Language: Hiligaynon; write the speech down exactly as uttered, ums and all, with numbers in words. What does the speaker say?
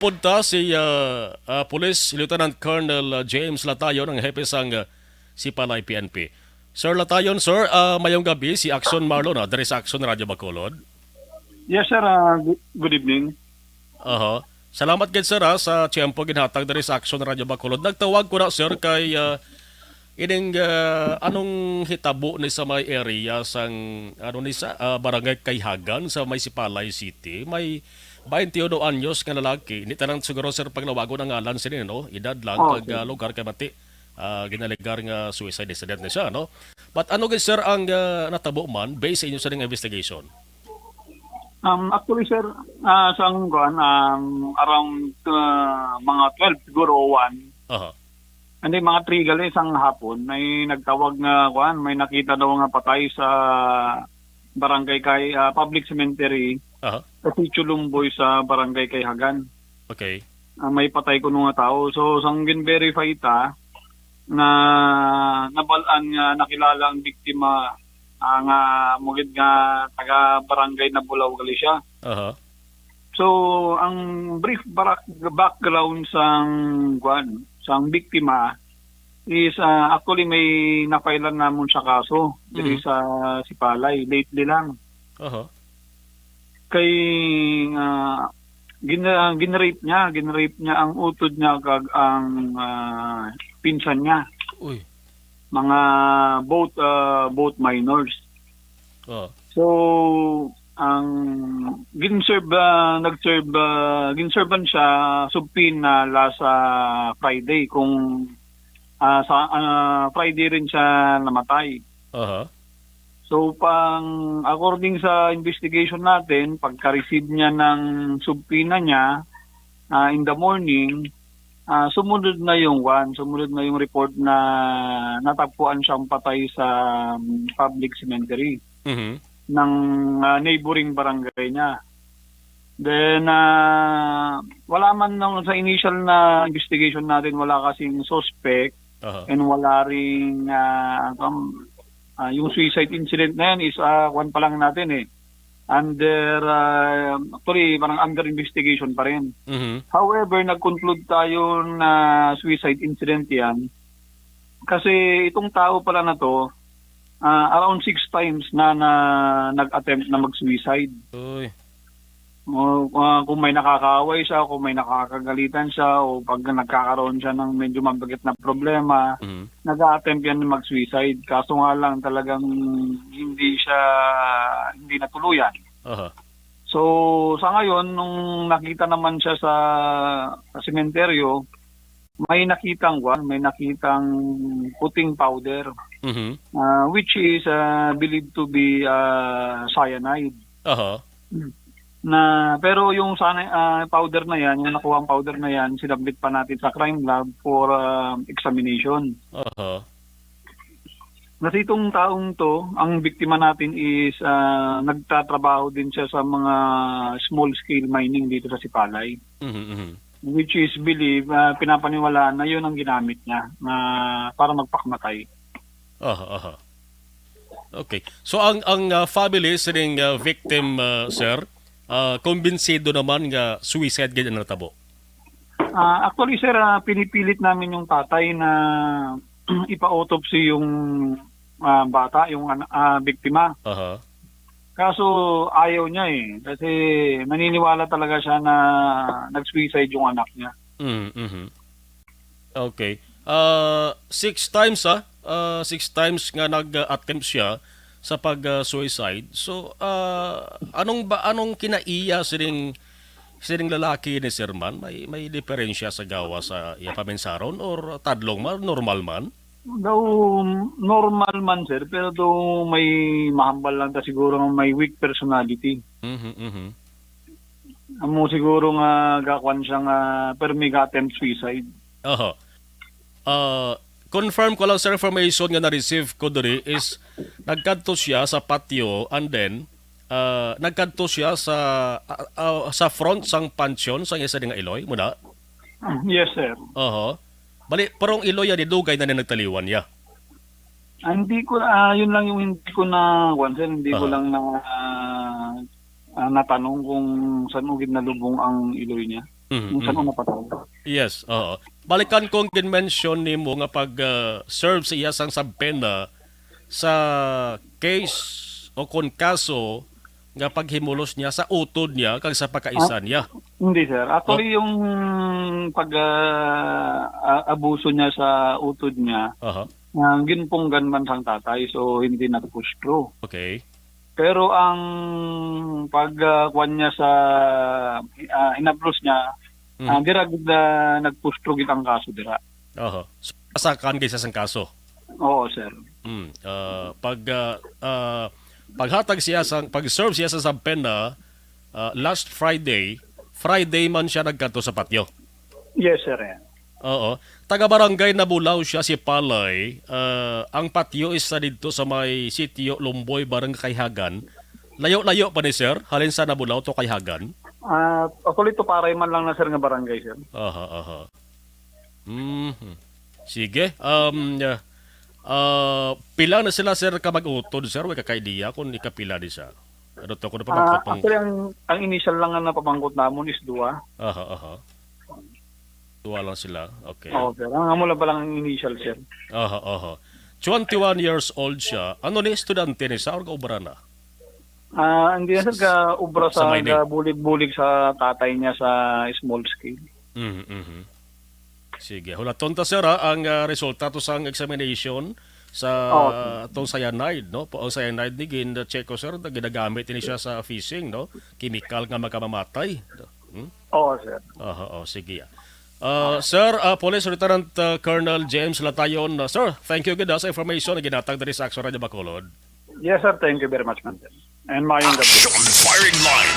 punta si, ah, ah, Police Lieutenant Colonel, ah, James Latayon, ang hepe sang, ah, Sipalay P N P. Sir Latayon, sir, ah, mayong gabi, si Action Marlon, ah, diri sa Action Radio Bacolod. Yes, sir. Ah, good, good evening. Aha. Salamat gid, sir, ah, sa tiyempo ginhatag diri sa Action Radio Bacolod. Nagtawag ko na, sir, kay, ah, ining, ah, anong hitabo ni sa may area sang, ano ni sa, ah, Barangay Kayhagan sa may Sipalay City. May twenty-one anyos nga lalaki. Hindi ta lang siguro, sir, paglawagon ang ngalan sini, no? Edad lang, Oh, pag, okay. ah, lugar kay mati, ah, ginalegar nga suicide incident na siya, no? But ano gid, sir, ang, ah, natabo man based sa inyo sa inyong investigation? Um, actually, sir, ah, sang kuan, um, around, ah, mga twelve siguro o one. Aha. Hindi, mga three gali sang hapon, may nagtawag nga kuan, may nakita daw nga patay sa barangay kay, ah, public cemetery Aha. sa Sitio Lumboy sa barangay Kayhagan. Okay. Ah, may patay kuno nga tawo. So, sang gin-verify ta, na nabal-an nga nakilala ang biktima, ah, nga mugid nga taga Barangay Nabulaw gali siya. Aha. So, ang brief barak-, background sang, kuan, sang biktima is, ah, actually may na-file-an namon sa kaso diri Mhm. sa Sipalay lately lang. Aha. Kay, ah, gin-, ah, gin-rape niya, gin-rape niya ang utod niya kag ang, ah, pinsan niya. Uy. Mga both, ah, both minors. Oh. So, ang gin-serve, ah, nag-serve, ah, gin-serve-an siya subpoena last, ah, Friday kung, ah, sa, ah, Friday rin siya namatay. Aha. So, pang, according sa investigation natin, pagka-receive niya ng subpoena niya, ah, in the morning, ah, sumunod na yung, kuwan, sumunod na yung report na natagpuan siyang patay sa, um, public cemetery Mhm. ng, ah, neighboring barangay niya. Then, ah, wala man nung sa initial na investigation natin, wala kasing suspect Aha. and wala ring, ah, kam-, ah, yung suicide incident na yan is, ah, kwan pa lang natin eh. Under, ah, actually, parang under investigation pa rin. Mhm. However, nag-conclude tayo na suicide incident yan. Kasi itong tao pala na to, ah, around six times na, na nag-attempt na mag-suicide. Uy. O, ah, kung may nakakaaway siya, kung may nakakagalitan siya, o pag nagkakaroon siya ng medyo mabigat na problema, Mhm. nag-a-attempt yan mag-suicide. Kaso nga lang, talagang hindi siya, hindi natuluyan. Aha. So, sa ngayon, nung nakita naman siya sa, sa sementeryo, may nakitang, kuwan, may nakitang puting powder, Mhm. ah, which is, ah, believed to be, ah, cyanide. Aha. Na, pero yung sana, ah, powder na yan, yung nakuha ang powder na yan, sinabmit pa natin sa crime lab for, ah, examination. Aha. Kasi itong taong to, ang biktima natin is, ah, nagtatrabaho din siya sa mga small scale mining dito sa Sipalay, Mhm, mhm. which is believe, ah, pinapaniwalaan na yun ang ginamit niya na para magpakamatay. Aha, aha. Okay. So ang, ang, ah, family sining, ah, victim, ah, sir, ah, kumbinsido naman nga suicide gid ang natabo? Ah, actually, sir, ah, pinipilit namin yung tatay na ipa-autopsy yung, ah, bata, yung ana-, ah, biktima. Aha. Kaso ayaw niya eh, kasi naniniwala talaga siya na nag-suicide yung anak niya. Mm, mhm. Okay. Ah, six times, ah. Ah, six times nga nag-attempt siya sa pag, ah, suicide. So, ah, anong ba, anong kinaiya sining, sining lalaki ni Sir Man? May, may diferensya sa gawa sa iya paminsaron or tadlong man, normal man? Daw normal man, sir, pero daw may mahambal lang ta siguro nga may weak personality. Mhm, mhm. Amo siguro nga gakuan siya nga permi ga-attempt suicide. Oho. Ah, confirm ko lang, sir, information nga na-receive ko diri is nagkadto siya sa patio and then, ah, nagkadto siya sa, ah, ah, sa front sang pansyon sang isa nga iloy, muna? Yes, sir. Oho. Bali, parong iloy yan, idugay na niya nagtaliwan niya. Ah, hindi ko, ah, yun lang yung hindi ko na, kuwan, sir, hindi ko Ah. lang na, ah, ah, natanong kung saan mo gid nalubong ang iloy niya. Mhm, Minsan mhm. Ang napatay. Yes, oo. Balikan ko ang gin-mention nimo nga pag, ah, serve sa iya sang subpoena sa case o kon kaso nga paghimulos niya sa utod niya kag sa pagkaisa Ah, niya. Hindi, sir. Actually, Oh. yung pag, ah, a-, abuso niya sa utod niya, Aha. ah, ginpunggan man sang tatay, so hindi nagpustro. Okay. Pero ang pag, ah, kwan niya sa, ah, inablos niya, Mm. ah, dira gid na nagpustro gid ang kaso dira. Oho. So, pasakan gid sa sang kaso. Oo, sir. Mm, ah, pag, ah, ah, paghatag siya sa, pag-serve siya sa subpoena, ah, last Friday, Friday man siya nagkadto sa patyo. Yes, sir. Eh. Oo. Taga Barangay Nabulaw siya, si Palay. Ah, ang patyo is sa didto sa may sitio Lumboy, Barangay Kayhagan. Layo-layo pa ni, sir, halin sa Nabulaw to Kayhagan? Ah, actually, to paray man lang na, sir, nga barangay, sir. Aha, aha. Mhm. Sige. Um, ah, ah, pila na sila, sir, ka mag-utod, sir? Way ka ka-idea kung ikapila ni siya? Ano to, kung Ah, napamangkot pang actually, ang, ang initial lang nga napamangkot namon is dua. Aha, aha. Dua lang sila. Okay. Oo, sir. Ang amo lang pala ang initial, sir. Aha, aha. Twenty-one years old siya. Ano ni, estudyante ni sa or kaubra na? Ah, hindi na, sir, S-, ka obra sa sa, mining. Ka bulig-bulig sa tatay niya sa small scale. Mhm, mhm. Sige, hulaton ta, sir, ha, ang, ah, resulta to sang examination sa Oo, sir. Atong cyanide, no? Po, ang cyanide ni gin-check ko, sir, na ginagamit ini siya sa fishing, no? Chemical nga makamamatay. Hmm? Oo, sir. Aha, oh, sige, ah. Ah, Sir, ah, Police Lieutenant, ah, Colonel James Latayon, ah, sir, thank you gid, ah, sa information na ginatag diri sa Action Radio Bacolod. Yes, sir. Thank you very much, man, sir. And mayong gabi. Action Firing Line.